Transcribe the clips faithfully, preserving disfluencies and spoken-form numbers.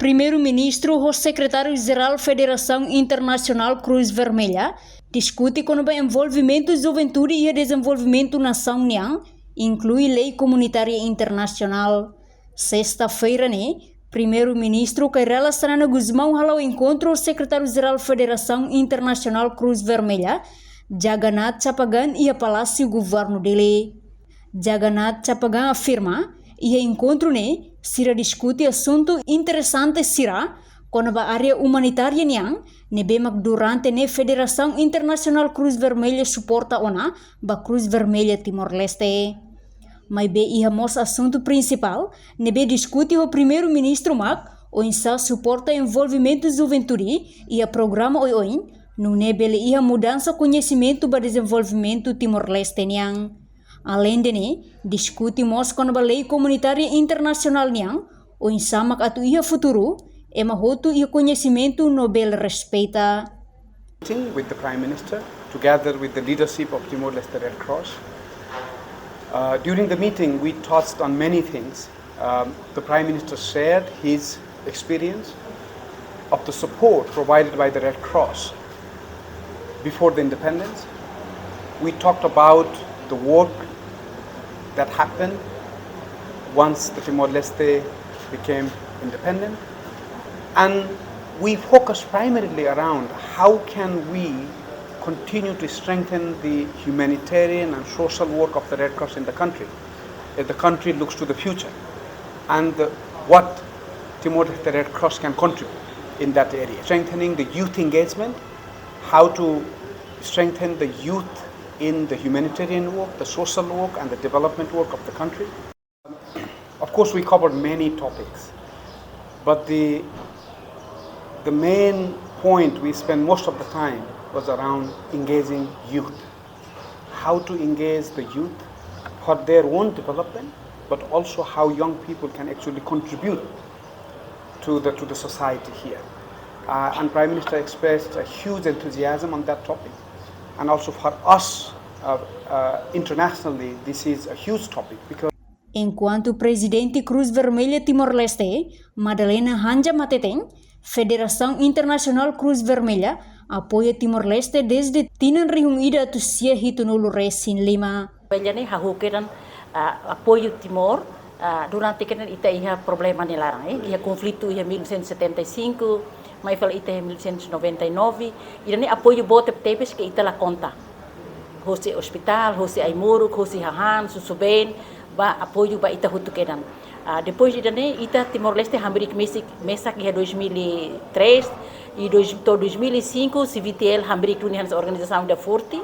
Primeiru-Ministru ho Sekretáriu-Jerál Federasaun Internasionál Krús Vermelha diskute kona-ba envolvimentu juventude iha dezenvolvimentu nasaun nian, inklui lei komunitária internasionál. Sesta-feira ne'e, Primeiru-Ministru Kay Rala Xanana Gusmão hala'o enkontru ho Sekretáriu-Jerál Federasaun Internasionál Krús Vermelha, Jagannatha Chappagang, iha Palásiu Governu Dili. Jagannatha Chappagang afirma, iha enkontru ne'e, sira diskute asuntu interesante sira kona-ba área umanitária nian, ne'ebé mak durante ne'e Federasaun Internasionál Krús Vermelha suporta ona ba Krús Vermelha Timor-Leste. Maibé iha mós asuntu prinsipál ne'ebé diskute ho Primeiru-Ministru mak oinsá suporta envolvimentu juventude iha programa oioin, nune'e bele iha mudansa koñesimentu ba dezenvolvimentu Timor-Leste nian. Aleinde ne'e, diskute mós kona-ba lei komunitária internasionál nian, oinsá mak atu iha futuru, ema hotu iha koñesimentu no bele respeita. Meeting with the Prime Minister, together with the leadership of Timor-Leste Red Cross. Uh, during the meeting, we touched on many things. Um, the Prime Minister shared his experience of the support provided by the Red Cross before the independence. We talked about the work that happened once the Timor-Leste became independent. And we focus primarily around how can we continue to strengthen the humanitarian and social work of the Red Cross in the country, as the country looks to the future, and the, what Timor-Leste Red Cross can contribute in that area, strengthening the youth engagement, how to strengthen the youth in the humanitarian work, the social work, and the development work of the country. Of course, we covered many topics, but the, the main point we spent most of the time was around engaging youth. How to engage the youth for their own development, but also how young people can actually contribute to the, to the society here. Uh, and Prime Minister expressed a huge enthusiasm on that topic. And also for us, uh, uh, internationally, this is a huge topic because Enkuantu Prezidente Krús Vermelha Timor-Leste, Madalena Hanja Mateten, Federasaun Internasionál Krús Vermelha apoia Timor-Leste dezde tinan rihun ida atus sia hitunulu resin lima. Vermelha ne'e hahú kedan, ah, apoiu Timor, ah, durante kedan ita iha problema nia laran, eh, iha konflitu iha mil novecentos e setenta e cinco, mai fali ita iha mil novecentos e noventa e nove, ida-ne'e apoiu boot tebes ke ita la konta. Hosi ospitál, hosi ai-moruk, hosi hahán, susubeen, ba apoiu ba ita hotu kedan. Ah, depois ida-ne'e, ita Timor-Leste hamriik mesak, mesak iha dois mil e três, i dois, to'o dois mil e cinco, CVTL hamriik duni hanesan organizasaun ida forte,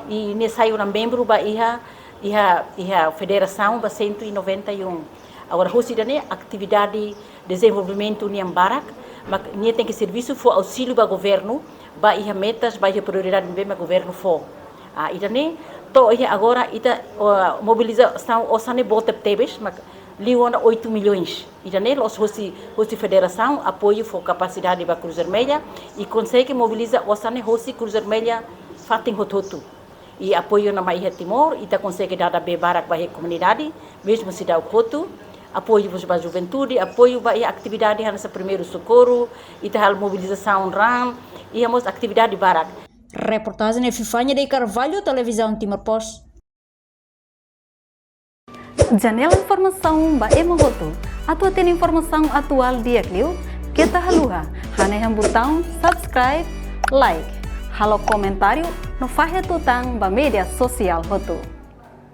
i nia sai ona membru ba iha, iha, iha federasaun ba cento e noventa e um. Agora, hosi ida-ne'e, atividade dezenvolvimentu nian barak, mak nia tenke servisu fó auzíliu ba governu, ba iha metas, ba iha prioridade ne'ebé mak governu fó. Ah, ida-ne'e, to'o iha agora, ita, oh, mobilizasaun osan ne'e boot tebes, mak liu ona oito milhões. Ida-ne'e, la'ós hosi, hosi federasaun, apoiu fó kapasidade ba Cruz Vermelha, i konsege mobiliza osan ne'e hosi Cruz Vermelha fatin hotu-hotu. I apoiu ona mai iha Timor, ita konsege dada bee barak ba iha komunidade, mezmu seidauk hotu, apoiu mós ba juventude, apoiu ba iha atividade hanesan primeiru sokorru, ita halo mobilizasaun raan, iha mós atividade barak. Reportajen Epifania de Carvalho, Televizaun Timor Post. Janela informasaun ba ema hotu. Atu hatene informasaun atuál di'ak liu, keta haluha hanehan butaun subscribe, like, halo komentáriu no fahe tutan ba média sosiál hotu.